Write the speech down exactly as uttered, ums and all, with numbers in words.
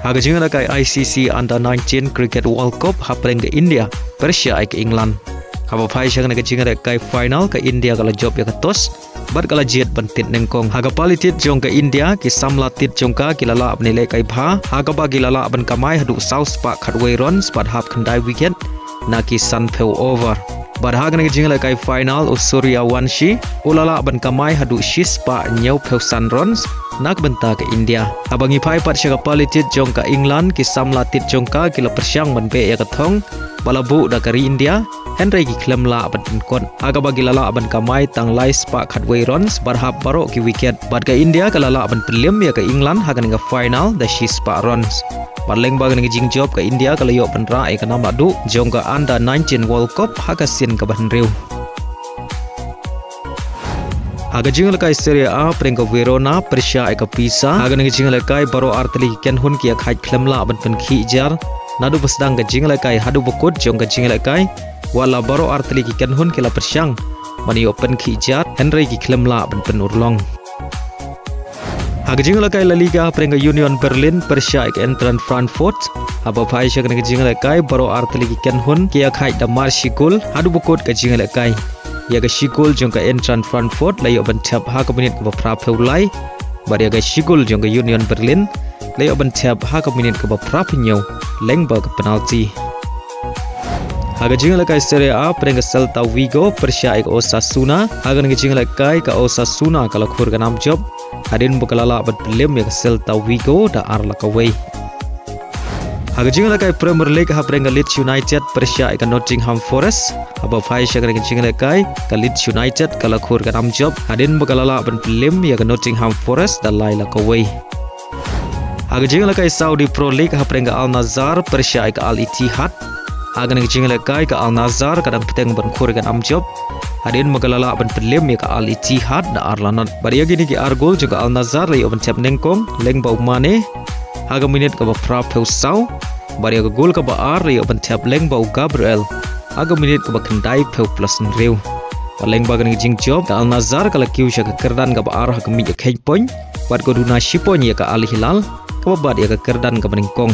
Ha ka jingïalehkai I C C Under nineteen Cricket World Cup hapdeng ka India pyrshah ïa ka England. Haba phai sha kane ka jingïalehkai final, ka India ka la jop ïa ka toss bad ka la jied ban tied nyngkong. Ha ka pali tied jong ka India, ki samla tied jong ka ki la lah ban ïalehkai bha, ha kaba ki la lah ban kamai haduh saw spah khatwei runs bad hap khyndai wicket na ki sanphew over. Bad ha kane ka jingïalehkai final, u Suryawanshi u la lah ban kamai haduh shi spah hynñiewphew san runs na ka bynta ka India. Haba ngi phai pat sha ka pali tied jong ka England, ki samla tied jong ka ki la pyrshang ban beh ïa ka thong ba la buh da ka ri India, hynrei ki khlem lah ban pynkut, ha kaba ki la lah ban kamai tang lai spah khatwei runs bad hap baroh ki wicket. Bad ka India ka la lah ban pynliem ïa ka England ha kane ka final da shi spah runs. Bad lyngba kane ka jingjop, ka India ka la ïoh ban rah ïa ka nam lahduh jong ka Under nineteen World Cup ha ka sien kaba hynriew. Ha ka jingïalehkai Serie A, hapdeng ka Verona pyrshah ïa ka Pisa. Ha kane ka jingïalehkai, baroh artylli ki kynhun ki ïakhaid khlem lah ban pynkhih jar naduh ba sdang ka jingïalehkai haduh ba kut jong ka jingïalehkai. Wat la baroh artylli ki kynhun ki la pyrshang ban ïoh pynkhih jar, hynrei ki khlem lah ban pynurlong. Ha ka jingïalehkai La Liga, hapdeng ka Union Berlin pyrshah ïa ka Eintracht Frankfurt. Haba phai sha kane ka jingïalehkai, baroh artylli ki kynhun ki ïakhaid da mar shi gol haduh ba kut ka jingïalehkai. Ïa ka shi gol jong ka Eintracht Frankfurt la ïoh ban thep ha ka minit kaba phraphew lai, bad ïa ka shi gol jong ka Union Berlin la ïoh ban thep ha ka minit kaba phraphew hynñiew lyngba ka penalty. Ha ka jingïalehkai Serie A, hapdeng ka Celta Vigo pyrshah ïa ka Osasuna. Ha kane ka jingïalehkai, ka Osasuna ka la khur ka nam jop hadien ba ka la lah ban pynliem ïa ka Celta Vigo da ar la kawei. Ha ka jingïalehkai Premier League, hapdeng ka Leeds United pyrshah ïa ka Nottingham Forest. Haba phai sha kane ka jingïalehkai, ka Leeds United ka la khur ka nam jop hadien ba ka la lah ban pynliem ïa ka Nottingham Forest da lai la kawei. Ha ka jingïalehkai Saudi Pro League, hapdeng ka Al Nassr pyrshah ïa ka Al Ittihad. Ha kane ka jingïalehkai, ka Al Nassr ka dang bteng ban khur ka nam jop hadien ba ka la lah ban pynliem ïa ka Al Ittihad da ar la not. Bad ïa kine ki ar gol jong ka Al Nassr la ïoh ban thep nyngkong lyngba u Mane ha ka minit kaba phraphew saw, bad ïa ka gol kaba ar la ïoh ban thep lyngba u Gabriel ha ka minit kaba khyndaiphew plus hynriew. Bad lyngba kane ka jingjop, ka Al Nassr ka la kiew sha ka kyrdan kaba ar ha ka miej ïakheiñ point, bad ka duna shi point ïa ka Al Hilal, kaba bat ïa ka kyrdan kaba nyngkong.